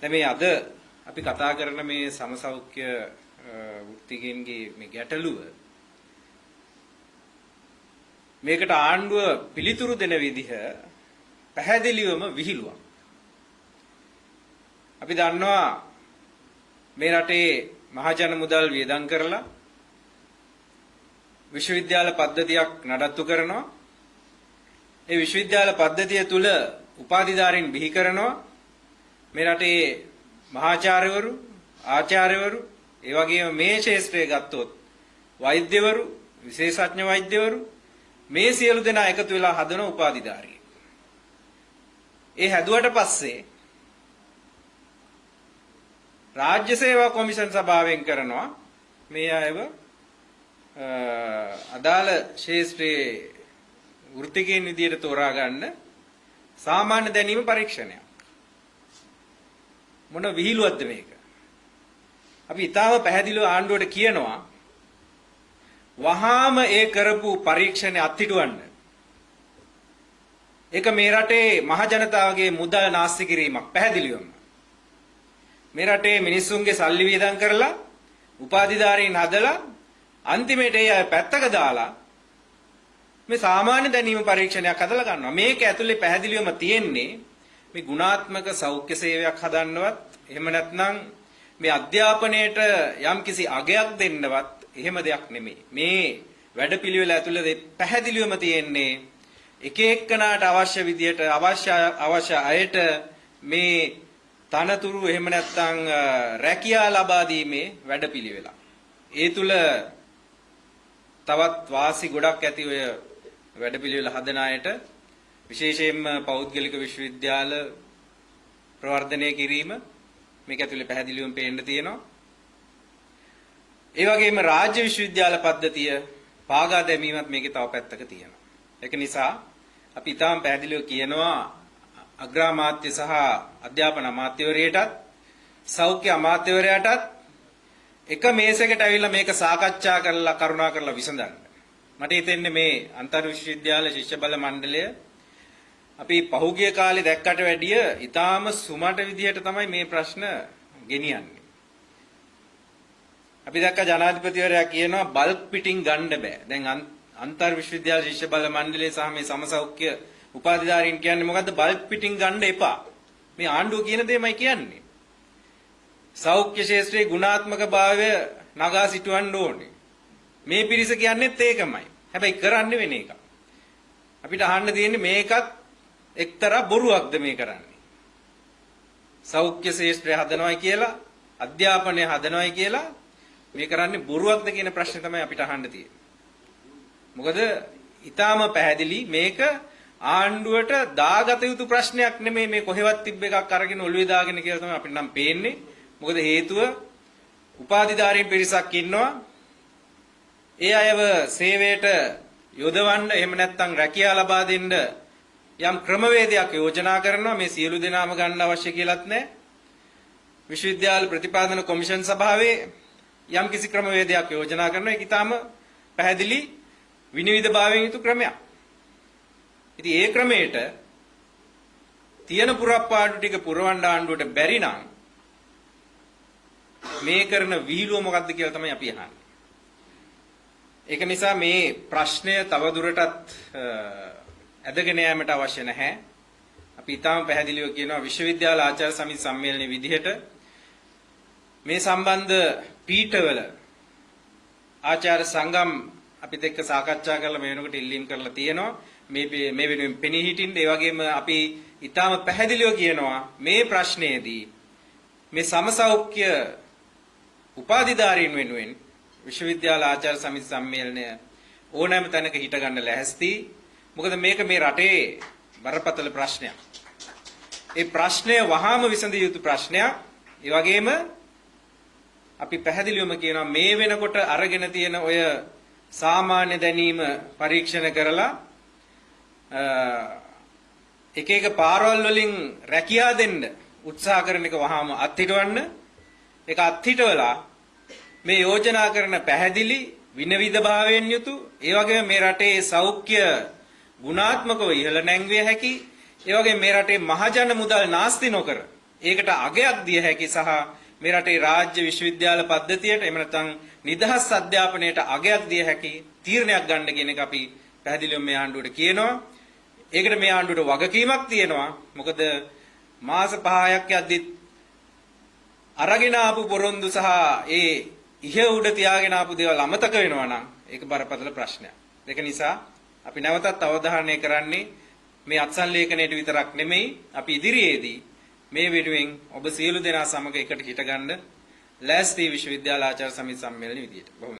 දැන් මේ අද අපි කතා කරන මේ සමසෞඛ්‍ය වෘත්තිකයන්ගේ මේ ගැටලුව මේකට ආණ්ඩුව පිළිතුරු දෙන විදිහ පැහැදිලිවම විහිළුවක්. අපි දන්නවා මේ රටේ මහජන මුදල් වියදම් කරලා විශ්වවිද්‍යාල පද්ධතියක් නඩත්තු කරනවා. ඒ විශ්වවිද්‍යාල පද්ධතිය තුල උපාධිධාරීන් බිහි කරනවා. මේ රටේ මහාචාර්යවරු, ආචාර්යවරු, ඒ වගේම මේ ක්ෂේත්‍රය ගත්තොත් වෛද්‍යවරු, විශේෂඥ වෛද්‍යවරු මේ සියලු දෙනා එකතු වෙලා හදන උපාධිධාරියෙක්. ඒ හැදුවට පස්සේ රාජ්‍ය සේවා කොමිෂන් සභාවෙන් කරනවා මේ අයව අදාළ ක්ෂේත්‍රයේ වෘත්තිකයන් විදියට තෝරා ගන්න සාමාන්‍ය දැනීම පරීක්ෂණයක්. මොන විහිළුවක්ද මේක? අපි ඊටාම පැහැදිලිව ආණ්ඩුවට කියනවා වහාම ඒ කරපු පරීක්ෂණය අත්හිටුවන්න. ඒක මේ රටේ මහ ජනතාවගේ මුදල් නාස්ති කිරීමක් පැහැදිලිවම. මේ රටේ මිනිස්සුන්ගේ සල්ලි වියදම් කරලා උපාධිධාරීන් හදලා අන්තිමේට ඒ අය පැත්තක දාලා මේ සාමාන්‍ය දැනීම පරීක්ෂණයක් හදලා ගන්නවා. මේක ඇතුලේ පැහැදිලිවම තියෙන්නේ මේ ගුණාත්මක සෞඛ්‍ය සේවයක් හදන්නවත් එහෙම නැත්නම් මේ අධ්‍යාපනයට යම්කිසි අගයක් දෙන්නවත් එහෙම දෙයක් නෙමෙයි. මේ වැඩපිළිවෙල ඇතුලේ පැහැදිලිවම තියෙන්නේ එක එක්කනාට අවශ්‍ය විදියට අවශ්‍ය අවශ්‍ය අයට මේ තනතුරු එහෙම නැත්නම් රැකියා ලබා දීමේ වැඩපිළිවෙලක්. ඒ තුල තවත් වාසි ගොඩක් ඇති ඔය වැඩපිළිවෙල හදන අයට, විශේෂයෙන්ම පෞද්ගලික විශ්වවිද්‍යාල ප්‍රවර්ධනය කිරීම මේක ඇතුලේ පැහැදිලිවම පේන්න තියෙනවා. ඒ වගේම රාජ්‍ය විශ්වවිද්‍යාල පද්ධතිය පාගා දැමීමත් මේකේ තව පැත්තක තියෙනවා. ඒක නිසා අපි ඊටාම පැහැදිලිව කියනවා අග්‍රාමාත්‍ය සහ අධ්‍යාපන අමාත්‍යවරයාටත් සෞඛ්‍ය අමාත්‍යවරයාටත් එක මේසයකට ඇවිල්ලා මේක සාකච්ඡා කරලා කරුණා කරලා විසඳන්න. මට හිතෙන්නේ මේ අන්තර් විශ්වවිද්‍යාල ශිෂ්‍ය බල මණ්ඩලය අපි පහුගිය කාලේ දැක්කට වැඩිය ඊටාම සුමට විදිහට තමයි මේ ප්‍රශ්න ගෙනියන්නේ. අපි දැක්ක ජනාධිපතිවරයා කියනවා බල්ක් පිටින් ගන්න බෑ. දැන් අන්තර් විශ්වවිද්‍යාල ශිෂ්‍ය බල මණ්ඩලය සහ මේ සමසෞඛ්‍ය උපාධිධාරීන් කියන්නේ මොකද්ද? බල්ක් පිටින් ගන්න එපා. මේ ආණ්ඩුව කියන දෙයමයි කියන්නේ. සෞඛ්‍ය ක්ෂේත්‍රයේ ගුණාත්මක භාවය නගා සිටුවන්න ඕනේ. මේ පිරිස කියන්නේත් ඒකමයි. හැබැයි කරන්නේ වෙන එකක්. අපිට අහන්න තියෙන්නේ මේකත් එක්තරා බොරුවක්ද මේ කරන්නේ? සෞඛ්‍ය ක්ෂේත්‍රය හදනවයි කියලා, අධ්‍යාපනය හදනවයි කියලා මේ කරන්නේ බොරුවක්ද කියන ප්‍රශ්නේ තමයි අපිට අහන්න තියෙන්නේ. මොකද ඊටාම පැහැදිලි මේක ආණ්ඩුවට දාගත යුතු ප්‍රශ්නයක් නෙමෙයි, මේ කොහෙවත් තිබ්බ එකක් අරගෙන ඔළුවේ දාගෙන කියලා තමයි අපිට නම් පේන්නේ. මොකද හේතුව උපාධිධාරීන් පිරිසක් ඉන්නවා. ඒ අයව සේවයට යොදවන්න එහෙම නැත්නම් රැකියා ලබා දෙන්න යම් ක්‍රමවේදයක් යෝජනා කරනවා. මේ සියලු දෙනාම ගන්න අවශ්‍ය කියලාත් නෑ. විශ්වවිද්‍යාල ප්‍රතිපාදන කොමිෂන් සභාවේ යම් කිසි ක්‍රමවේදයක් යෝජනා කරනවා. ඒක ඊටාම පැහැදිලි විනිවිදභාවයෙන් යුතු ක්‍රමයක්. ඉතින් ඒ ක්‍රමයට තියෙන පුරප්පාඩු ටික පුරවන්න ආණ්ඩුවට බැරි නම් මේ කරන විහිළුව මොකද්ද කියලා තමයි අපි අහන්නේ. ඒක නිසා මේ ප්‍රශ්නය තවදුරටත් ඇදගෙන යාමට අවශ්‍ය නැහැ. අපි ඊටාම පැහැදිලිව කියනවා විශ්වවිද්‍යාල ආචාර්ය සමිති සම්මේලනයේ විදිහට මේ සම්බන්ධ පීඨවල ආචාර්ය සංගම් අපිත් එක්ක සාකච්ඡා කරලා මේ වෙනකොට ඉල්ලීම් කරලා තියෙනවා මේ මේ වෙනුවෙන් පෙනී හිටින්න. ඒ වගේම අපි ඊටාම පැහැදිලිව කියනවා මේ ප්‍රශ්නයේදී මේ සමසෞඛ්‍ය උපාධිධාරීන් වෙනුවෙන් විශ්වවිද්‍යාල ආචාර්ය සමිති සම්මේලනය ඕනෑම තැනක හිට ගන්න ලැහැස්ති. මොකද මේක මේ රටේ බරපතල ප්‍රශ්නයක්. ඒ ප්‍රශ්නය වහාම විසඳිය යුතු ප්‍රශ්නයක්. ඒ වගේම අපි පැහැදිලිවම කියනවා මේ වෙනකොට අරගෙන තියෙන ඔය සාමාන්‍ය දැනීම පරීක්ෂණ කරලා එක එක පාරවල් වලින් රැකියා දෙන්න උත්සාහ කරන එක වහාම අත්හිටවන්න. ඒක අත්හිටවලා මේ යෝජනා කරන පැහැදිලි විනිවිදභාවයෙන් යුතු, ඒ වගේම මේ රටේ සෞඛ්‍ය ගුණාත්මකව ඉහළ නැංවිය හැකි, ඒ වගේම මේ රටේ මහජන මුදල් නාස්ති නොකර ඒකට අගයක් දිය හැකි සහ මේ රටේ රාජ්‍ය විශ්වවිද්‍යාල පද්ධතියට එහෙම නැත්නම් නිදහස් අධ්‍යාපනයට අගයක් දිය හැකි තීරණයක් ගන්න කියන එක අපි පැහැදිලිවම මේ ආණ්ඩුවට කියනවා. ඒකට මේ ආණ්ඩුවට වගකීමක් තියෙනවා. මොකද මාස 5ක් යද්දිත් අරගෙන ආපු පොරොන්දු සහ ඒ ඉහ උඩ තියාගෙන ආපු දේවල් අමතක වෙනවා නම් ඒක බරපතල ප්‍රශ්නයක්. ඒක නිසා අපි නැවතත් අවධාරණය කරන්නේ මේ අත්සන් ලේඛනයට විතරක් නෙමෙයි, අපි ඉදිරියේදී මේ වෙනුවෙන් ඔබ සියලු දෙනා සමග එකට හිටගන්න ලෑස්ති විශ්වවිද්‍යාල ආචාර්ය සමිති සම්මේලන විදියට. බොහොම